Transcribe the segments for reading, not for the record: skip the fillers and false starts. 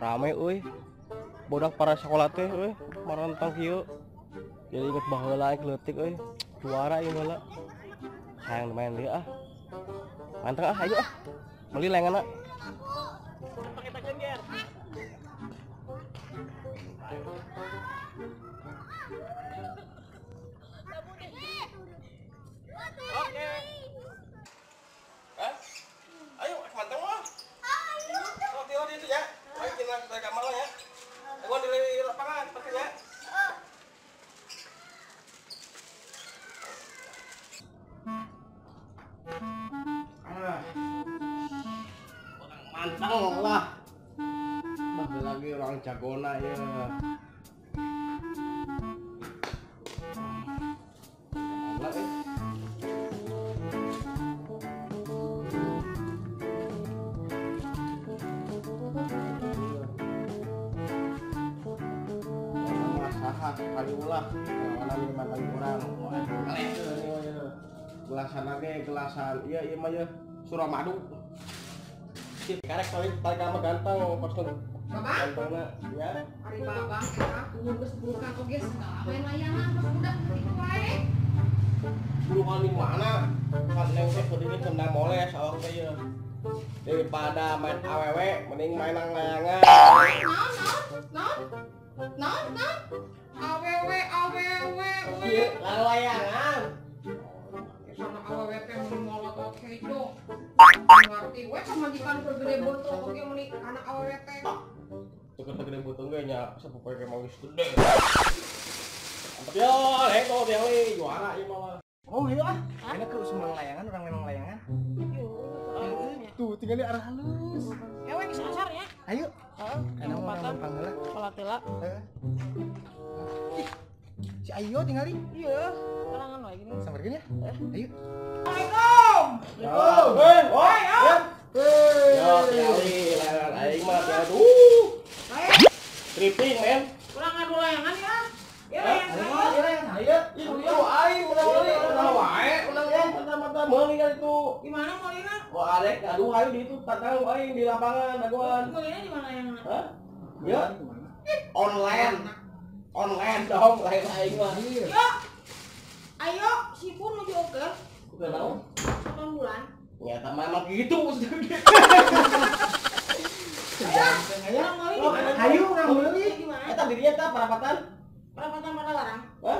Rame euy. Bodak para sekolah teh euy, marantang kieu. Jadi inget baheula aing leutik euy. Juara ieu baheula. Hayang main deui ah. Manteng ah, ayo ah. Meuli layanganna. Oke. Hah? Ayo, manteng mah. Ayo. Oh, di itu ya. Ayo kita ke kamar ya. Gua di lapangan pakai ya. Orang manteng lah. Bah lagi orang jagona ya. Kali ulah mana lima kali kurang gelasan lagi gelasan iya iya mah ya Suramadu sih karek kali tarik sama ganteng kostum gantengna ya ari babang aku geus buka oge main layangan terus budak kitu wae bulukan di mana kan neng teh kudu kena moles awak teh ye daripada main awewe mending main layangan. Naon naon naon awewe awewe ieu layangan sana awewe teh mun molotot hejo ngarti we pamajikan keur gede botol oge meuni anak awewe teh teu gede botol ge nya sapopoe ge mah geus gede mantep yo leko teh juara ieu mah. Oh iya ah, enak ke usum layangan orang memang layangan. Tuh tinggal di arah halus. Ewe geus asar ya. Ayo. Heeh. Kana mah pangheula. Salat heula. Heeh. Si Ayo tinggali. Iya, kalangan wae gini. Samperkeun ya. Ayo. Assalamualaikum. Waalaikumsalam. Hei, woi, yo. Yo, tinggali layangan aing mah aduh. Tripping, men. Kurang ngadu layangan ya. Ya, layangan ayo. Itu aing menang meuli, menang wae, menang ya, mata-mata meuli kan itu. Di mana meulina? Wah, arek aduh aing di itu tantang aing di lapangan dagoan. Meulina di mana yang? Hah? Ya. Online. Online dong, lain aing mah. Yo. Ayo, si Pur nuju oke. Udah tahu? 8 bulan. Nyata memang gitu maksudnya. Ayo, ayo urang meuli. Eta dirinya tah perapatan. Perapatan mana larang? Hah?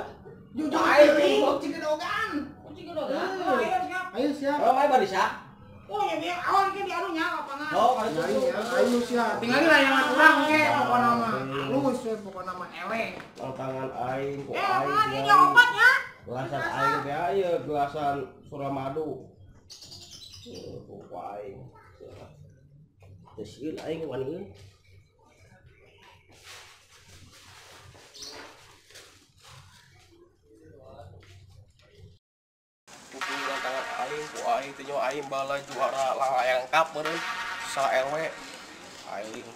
Jujur aing Cigedogan. Cigedogan. Ayo siap. Ayo siap. Oh, mai barisa. Oh, ya biar awal ke di anunya lapangan. Oh, kali itu. Ayo siap. Tinggal layangan urang ge pokona mah. Halus we pokona mah ewe. Tangan aing ku aing. Lapangan ini opat ya. Gelasan aing teh ieu gelasan Suramadu. Ku aing. Teu sieun aing wani. Aing teh aing bala juara layang cup meureun sa RW aing.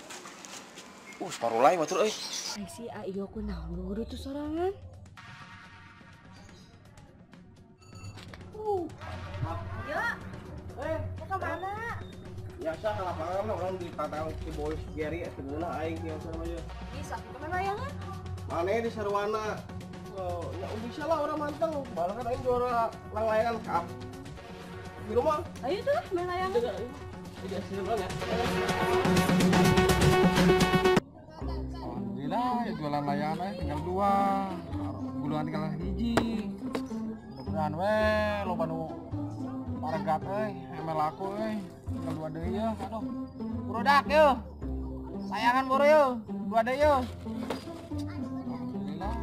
Separulai batur euy. Ai si Ayo kunaon buru tuh sorangan. Yo. Mau ke mana? Biasa ke lapangan orang di tatang si Boys Gary sebenarnya aing biasa mah ye. Bisa ke mana layangan? Mane di Sarwana. Oh, ya bisa lah orang manteng. Bala kan aing juara layangan cup. Di rumah. Ayo tuh main layangan. Tidak sih ya. Alhamdulillah ya jualan layangan tinggal 2. Gulungan tinggal 1. Mudah-mudahan we loba nu paregat euy, emel aku euy. Tinggal 2 deui yeuh. Aduh. Burudak yeuh. Layangan boro yeuh, 2 deui yeuh. Alhamdulillah.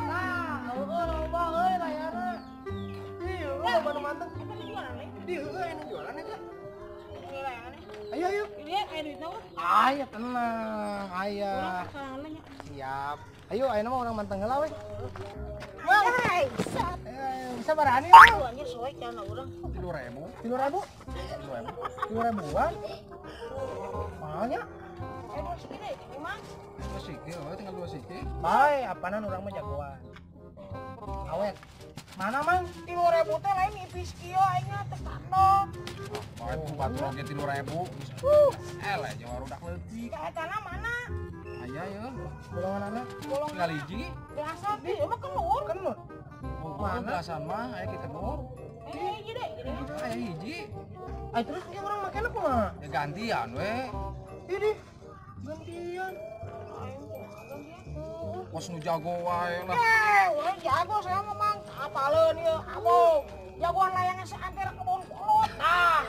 Nah, heueuh loba euy layangan. Baru manteng. Di heueuh anu jualan eta. Ayo ayo. Ini aya duitna mah. Aya tenang, aya. Siap. Ayo ayeuna mah urang manteng heula we. Hai, bisa barani. Anjir soek cenah urang. 3.000. 3.000? 3.000-an. Mahalnya. Dua siki deh, ini mah. Dua siki, oh tinggal dua siki. Bae, apanan urang mah jagoan. Awet. Mana mang? 3.000 teh lain ipis kieu aing mah teu kandok. Bae batu oge 3.000. Eleh jawa rudak leutik. Etana mana? Aya yeuh. Golongan anak. Golongan tinggal hiji. Belasan ieu mah kenur. Kenur. Mana belasan mah aya ki kenur. Hiji deh, aya hiji. Ay terus kieu urang makena kumaha? Ya gantian we. Ini gantian. Kos nu jago wae lah. Urang jago saya mah mang. Apaleun ieu, abo. Jagoan layangan saantero kebon kolot. Tah.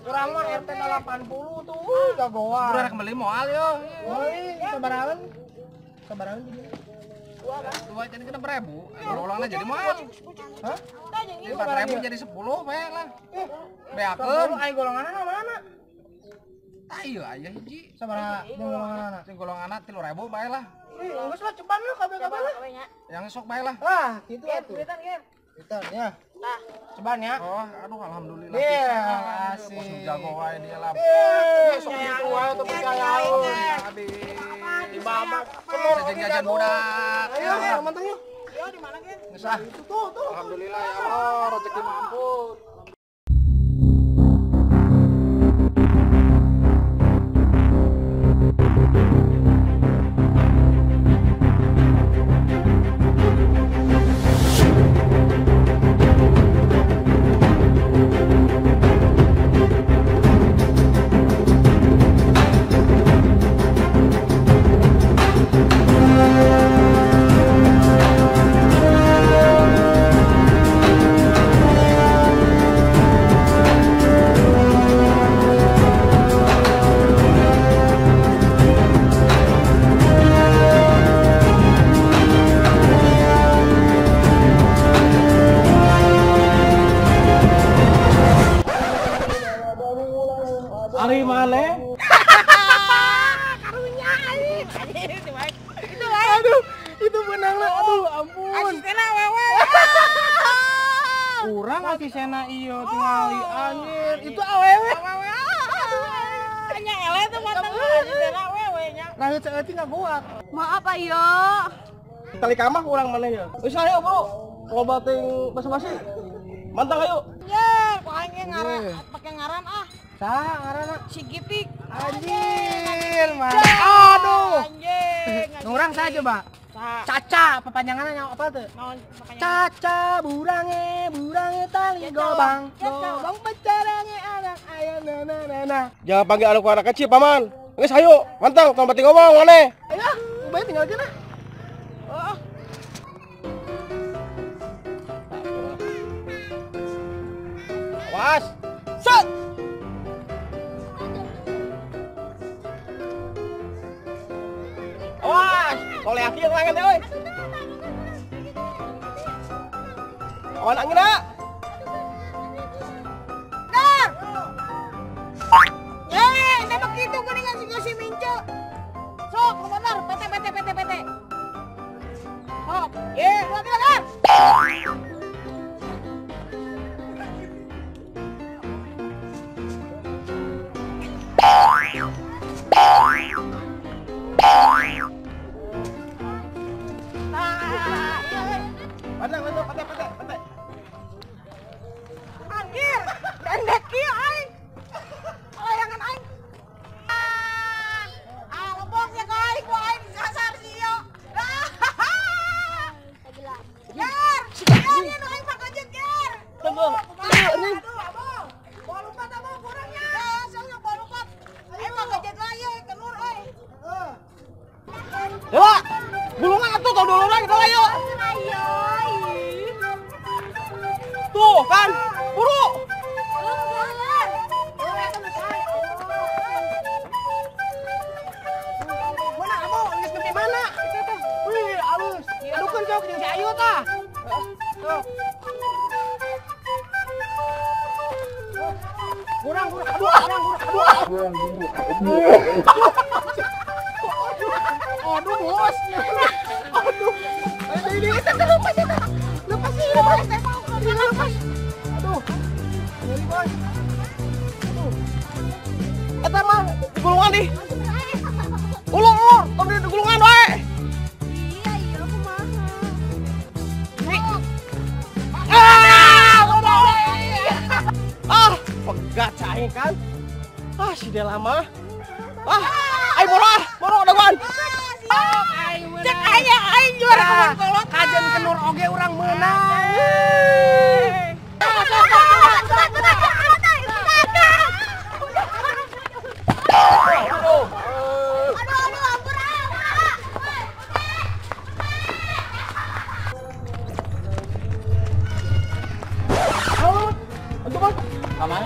Urang mah RT 80 tuh jagoan. Urang rek meuli moal yo. Meuli sabarahan? Sabarahan jadi? Dua kan? Dua jadi 6.000. Golonganna jadi moal. Hah? Jadi 4.000 jadi 10 we lah. Beakeun. Ai golonganna mana? Tah ieu aya hiji. Sabaraha jeung golonganna? Jeung golonganna 3.000 bae lah. Ih, geus lah ceban lah kabeh-kabeh lah. Yang sok bae lah. Ah, kitu atuh. Duitan, Ger. Duitan ya. Tah. Ceban ya. Oh, aduh alhamdulillah. Iya, asik. Kos jago wae dia lah. Sok kitu wae teu percayaeun. Di babak. Jajan budak. Ayo, manteng yuk. Yo di mana, Ger? Geus ah. Tuh, tuh. Alhamdulillah ya Allah, rezeki mah ampun. Ari mana? Karunya aing. Itu lain. Aduh, itu benangna. Aduh, ampun. Asistena wewe. Urang asistena ieu tingali anjir. Itu awewe. Awewe. Nya eleh tuh manteng asistena wewe nya. Lanjut saeutik ngagoak. Maaf ayo. Tali kamah urang mana ya? Wis ayo, Bro. Loba ting basa-basi. Mantang ayo. Ya, ku aing ngaran pake ngaran ah. Saha ngaranna? Si Gipik. Anjir, mah. Aduh. Anjing. Urang saha coba? Caca, papanjanganna nyawa apa tuh? Caca burange, burange tali gobang. Gobang pacarange anak ayam na na na na. Jangan panggil anak anak kecil, paman. Geus ayo, mantang, tong bati ngomong maneh. Ayo, bae tinggalkeun ah. Oh. Awas. Set. Awas, oleh aki yang langan deh, oi. Awan angin ah. Dar. Saya begitu geuningan si Mince. Sok, bener, PT PT PT PT. Sok, ye, dua tiga dar. Pandang, pandang, pate, pate, pate. Anjir, pendek kieu aing. Layangan aing. Ah, lebok ya ka aing, ku aing disasar si ieu. Ger, ger, ieu nu aing pakajeut ger. Tunggu. Aduh, abo. Bawa lompat abo kurangnya. Sok bawa lompat. Aing pakajeut lah ieu kenur euy. Dewa, bulungan atuh tong duluran kita lah yuk. Tuh kan, buru. Mana abo geus nepi mana? Wih, alus. Adukeun sok jeung si Ayu tah. Sok. Kurang, kurang, aduh, kurang, kurang, aduh. Aduh, bos. Aduh. Aduh, ini lepas, lepas, lepas, lepas. Aduh. Ngeri, bos. Aduh. Eta mah Digulungan di. Ulur, tong di gulungan wae. Iya, iya kumaha. Ah, ah, pegat aing kan. Ah, si Dela mah. Ah, aing boro ah, boro dagoan. Cek aya aing juara kebon kolot. Kajen kenur oge urang meunang.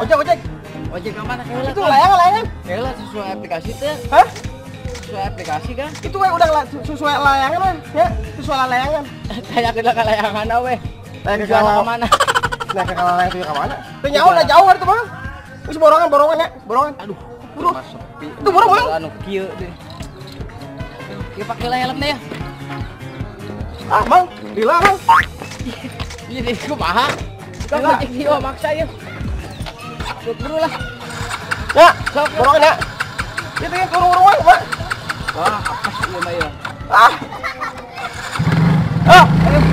Ojek, ojek. Ojek ke mana? Itu layangan, layangan. Kela sesuai aplikasi teh. Hah? Sesuai aplikasi kan? Itu we udah sesuai layangan we. Ya, sesuai layangan. Kayak kita ke layangan we. Tujuan ke mana? Nah, ke layangan itu ke mana? Teu nyaho udah jauh itu mah. Terus borongan, borongan ya, borongan. Aduh, buru. Itu borong, borong. Anu kieu deh. Kieu pakai helm deh ya. Ah, Bang, lila, Bang. Ini kumaha? Kau ojek ieu maksa ieu. Sok dulu lah. Ya, sok borongan ya. Itu yang turun-turun, Pak. Wah, apa sih ieu mah ieu? Ah. Ah, ayo.